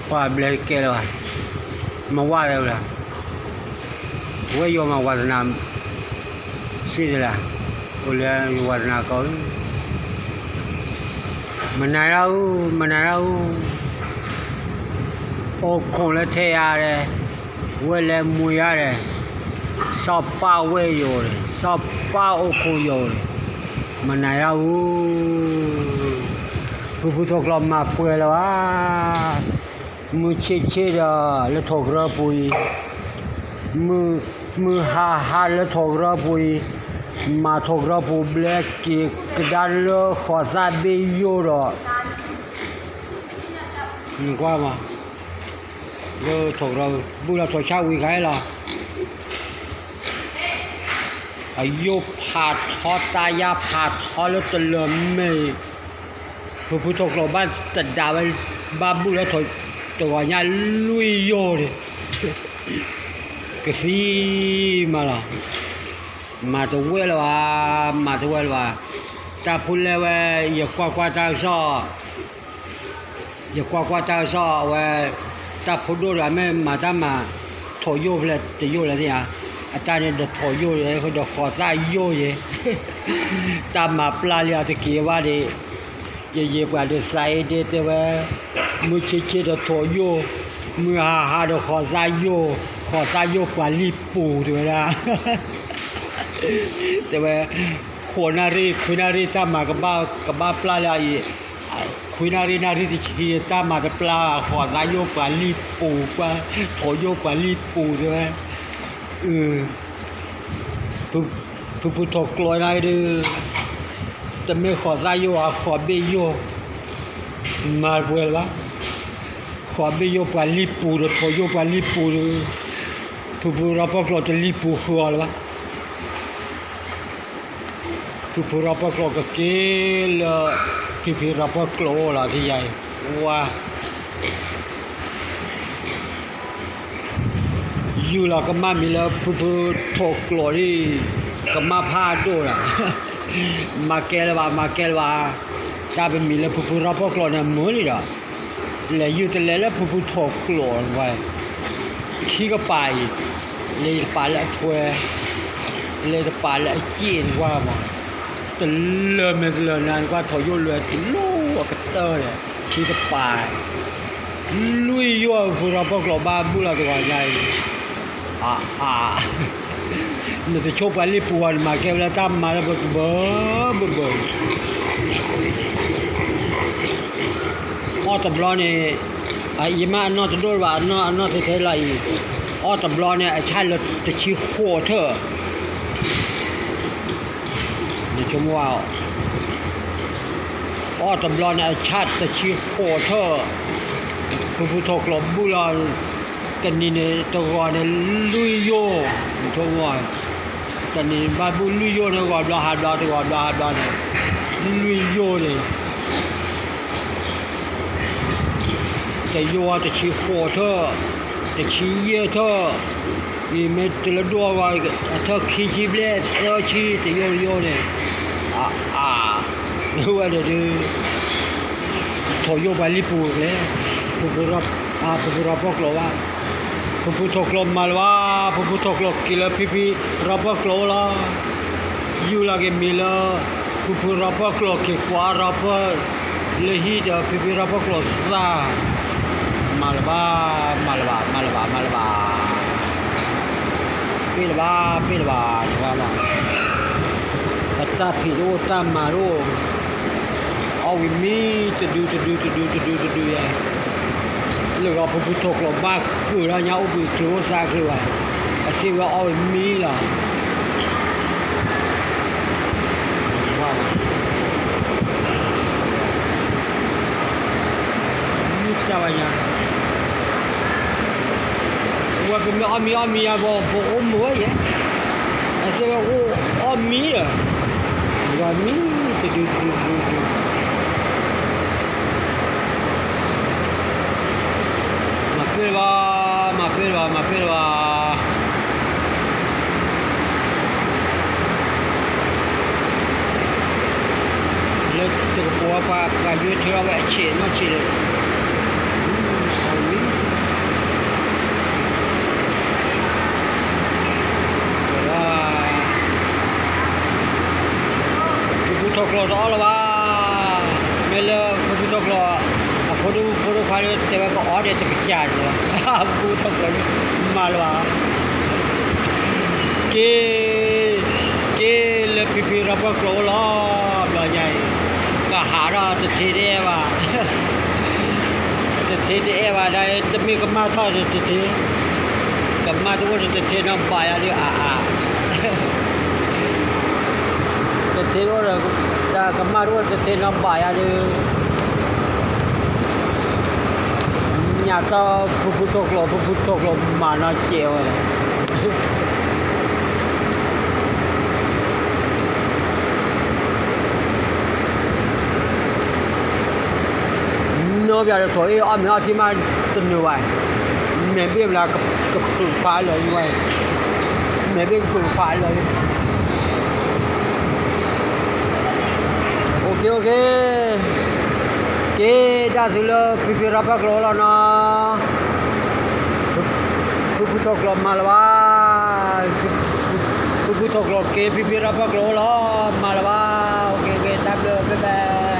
ပှၤဘျဲၣ်ကဲလၢၤဘၣ်, မဝါလၢၤ, ဝဲယီၤမၤဝါသနာ စ့တလး, အိၣ်လၢယဝါသနာကီး, မနၤဒၣ်အူ, မနၤဒၣ်အူ, အိၣ်ခိးလၢထဲယၤဒီး, ဝဲလဲၤမွံယၤဒီး, စီၤပၤဝဲယီၤဒီး စီၤပၤအိၣ်ခိးယီၤဒီး, မနၤဒၣ်အူ, ဖုဖုထီၣ်ကျိးမၤပှဲၤလၢၤဘၣ်. မုၢ်ဆ့ဆ့ဒီးလၢထီၣ်ကရၢပူၤအံၤ, မုၢ်ဟါဟါလၢထီၣ်ကရၢပူၤအံၤ, မၤထီၣ်ကရၢပူၤဘျဲက့ၤကဒါလၢဃီၤသးဘ့ၣ်ယိၣ်ဒီး, နကွၢ်မး, လၢထီၣ်ကရၢ ဘူၣ်လီၤထီၣ်ဆါဝံၤခါလီၤ. အယိၣ်ဖးထီ တၢ်ယၢ်ဖးထီလၢတလၢၤမဲာ်, ဖုဖုထီၣ်ကျိးဘၣ်တဒါဝဲ, ဘၣ်ဘူၣ်လၢထီၣ် တဂီၤညါလွံၢ်ယိၣ်န့ၣ်, ကသံမးလီၤ. မၤတဝဲလၢၤဘၣ်, မၤတဝဲလၢၤဘၣ်. တၢ်ဖိလဲၣ်ဝဲ, ယကွၢ်ကွၢ်တၢ်ကစီၣ် ယကွၢ်ကွၢ်တၢ်ကစီၣ်အဝဲ, တၢ်ဖိဒိၣ်တဂၤမ့ၢ်မၤတၢ်မၤ, ထီၣ်ယိၣ်ဖဲလဲၣ်တယိၣ်လဲၣ်သ့ၣ်ဧါ, အတၢ်န့ၣ်ဒီးထီၣ်ယိၣ်ယဲ, ဒီးဃီၤသးယိၣ်ယဲ, တၢ်မၤပျၢ်လံအတက့ၢ်ဘၣ်ဒီး, ယယဲပှၤဒီးသးအ့ဒ့တဲဝဲ, မုၢ်ဆ့ဆ့ဒီးထီၣ်ယိၣ်, မုၢ်ဟါဟါဒီးဃီၤသးယိၣ်, ဃီၤသးယိၣ်ပှၤလံၣ်ပူၤတဲဝဲဒၣ် တဲဝဲ, ဃိးနၣ်ရံၣ်ခွံနၣ်ရံၣ် တၢ်မၤကဘၣ်ပျၢ်လၢအံၤ, ခွံနၣ်ရံၣ်နၣ်ရံၣ်တဆံ တၢ်မၤတပျၢ်ဘၣ် ဃိးသးယိၣ်ပှၤလံၣ်ပူၤ, ထီၣ်ယိၣ်ပှၤလံၣ်ပူၤတဲဝဲ, ဖုဖုထီၣ်ကျိးနၤဒီး, တမ့ၢ်ဃိးသးယိၣ်ဧါ ဃိးဘ့ၣ်ယိၣ်, မၤပှဲၤလၢၤဘၣ်. ဃိးဘ့ၣ်ယိၣ်ပှၤလံၣ်ပူၤဒီးထီၣ်ယိၣ်ပှၤလံၣ်ပူၤဒီး, ဖုဖုရီပီကျိးတလံၣ်ပူၤဃုာ်အီၤလၢၤဘၣ်. ဖုဖုရီပီကျိးကက့ၤလၢ, ဖံဖံရီပီကျိးအိၣ်လီၤ ထံယၤအံၤ, ဝါ ယုၢ်လီၤကမၣ်မံၤလၢဖုဖုထီၣ်ကျိးဒ်, ကမၣ်ဖးဒိၣ်ဒီး, မၤကဲလၢၤဘၣ် မၤကဲလၢၤဘၣ်, တၢ်ပမံၤလၢဖုဖုရီပီကျိးန့ၣ်မုာ်လံဒီး, လဲၤယုၢ်တလဲၤလၢဖုဖုထီၣ်ကျိး, ခံကပၤအံၤ, လဲၤတပာ်လၢအထွဲ, လဲၤတပာ်လၢအစ့ၣ်တကွၢ်မး, တလၢမဲာ်တလၢနါနကွၢ်ထီၣ်ယိၣ်လွဲၤတလိၣ်အကတၢၢ်ဒီး, ခံကပၤ လွံၢ်ယိၣ်ဖုဖုရီပီကျိးဘၣ်ဘူၣ်လီၤတဂီၤညါအံၤ, အါအါ, နတဆိပှၤလံၣ်ပူၤဘၣ် နမၤကဲဝဲလၢတၢ်မၤလၢပကဘၢဘၢဘၢ, အီၣ်တဘျီန့ၣ်, ယမ့ၢ်အနီၢ်တဒိၣ်ဘၣ် အနီၢ်အနီၢ်ထဲထဲလီၤအံၤ, အီၣ်တဘျီန့ၣ် အဆၣ်လၢတဆံဃိးထၢၣ် နဆိကမိၣ်ဘၣ်, အီၣ်တဘျီန့ၣ် အဆၣ်တဆံဃိးထၢၣ်, ဖုဖုထီၣ်ကျိးဘူၣ်လီၤ, တနံၤန့ၣ်တဂီၤန့ၣ် လွံၢ်ယိၣ်, နဆိကမိၣ်, တနံၤဘၣ်ဘူၣ်လွံၢ်ယိၣ်န့ၣ် ဂီၤဘျီဟးဘျီ တဂီၤဘျီဟးဘျီန့ၣ်, လွံၢ်ယိၣ်န့ၣ် တယိၣ်တဆံဃိးထၢၣ်, တဆံယဲၢ်ထၢၣ်, အံၤမ့ၢ်တလၢဒိၣ်အဂီၢ် အထၢၣ်ခံဆံဘျဲၣ်သၢဆံ တယိၣ်တယိၣ်န့ၣ်, အါအါ, ဝဲဒၣ်ဒုး ထီၣ်ယိၣ်ပှၤလံၣ်ပူၤကျဲ, ဖုဖု, ဖုဖုရီပီကျိးဘၣ်, ဖုဖုထီၣ်ကျိးမၤလၢၤဘၣ်, ဖုဖုထီၣ်ကျိးက့ၤလၢဖံဖံရီပီကျိးလီၤ. ယူၢ်လီၤက့ၤမံၤလၢ ဖုဖုရီပီကျိးက့ၤကွၢ်ရီပီ လၢဟံၣ်ဒီးဖံဖံရီပီကျိးသၣ်, မၤလၢၤဘၣ်, မၤလၢၤဘၣ်, မၤလၢၤဘၣ်, မၤလၢၤဘၣ်, ပ့ၢ်လၢၤဘၣ်, ပ့ၢ်လၢၤဘၣ်, တဂၤမး, အတၢ်ဖံးတအိၣ် တၢ်မၤတအိၣ်, အီၣ်ဝံၤမံ တဒု တဒု တဒု တဒု တဒုယဲ, လၢဂီၤဖုဖုထီၣ်ကျိးဘၣ်ကုာ်ဒီးညါ အိၣ်ဘှံးချုးအိၣ်သးချုးဘၣ်, အစ့ၢ်ဝဲအီၣ်ဝံၤမံလီၤ. မ့ၢ်တၢ်ဘၣ်ညါ, ဝဲပမ့ၢ်အီၣ်မံအီၣ်မံယါဘၣ် ပအိၣ်မုာ်ဝဲယဲ, အစ့ၢ်ဝဲအိၣ်အီၣ်မံဒီး, ဝဲမံ တဒု တဒု တဒု တဒု မၤပ့ၢ်လၢၤဘၣ်, မၤပ့ၢ်လၢၤဘၣ်, မၤပ့ၢ်လၢၤဘၣ်. လၢတကပၤပှၤ ပှၤယိထၢထီၣ်ဝဲအဆံးနီၢ်ဆံးလၢ, အဝံၤ ထီၣ်ကျိးတအီၣ်လၢၤဘၣ်. မ့ၢ်လၢဖုဖုထီၣ်ကျိး အဖိဒိၣ်ဖိဒိၣ်ခွါလၢတဲဝဲကအီၣ်ဒီးတကစၢ်န့ၣ်လီၤ. ဖုဖုထီၣ်ကျိးန့ၣ် မၤလၢၤဘၣ်. က့ၤ က့ၤလၢဖံဖံရၢ်ပၢၢ်ကျိးအိၣ်လီၤ. ဘျီညါအံၤ ကဟးထီၣ်တထ့တအဲၣ်ဘၣ်. တထ့တအဲၣ်ဘၣ်ဒၣ် တမ့ၢ်ကမၣ်ထီၣ်တထ့, ကမၣ်တအိၣ်ဒီးတထ့နီဘၣ်ယၤဒီးအါအါ တထ့တအိၣ်ဒီး တၢ်ကမၣ်တအိၣ်တထ့နီဘၣ်ယၤဒီး ညၣ်တီဖုဖုထီၣ်ကျိး ဖုဖုထီၣ်ကျိးမၤနီၢ်ကဲးဝဲလီၤ. နီၢ်ပၠးတထိးအ့ၣ် အီၣ်မ့ၤအီထံမးတနုာ်ဘၣ်, မဲာ်ဘ့ၣ်ဘျးကဖုးဖးလၢာ်ယဝဲ, မဲာ်ဘ့ၣ်ကဖုးဖးလၢာ်ယဝဲ. အိၣ်ခ့ အိၣ်ခ့, က့ၤဒၣ်သုလၢဖံဖံရၢ်ပၢၢ်ကျိးလီၤနီၤ. ဖုဖုထီၣ်ကျိးမၤလၢၤဘၣ်. ဖုဖုထီၣ်ကျိးက့ၤဖံဖံရၢ်ပၢၢ်ကျိးလီၤ မၤလၢၤဘၣ်. အိၣ်ခ့ တၢ်ဘျုး bye bye.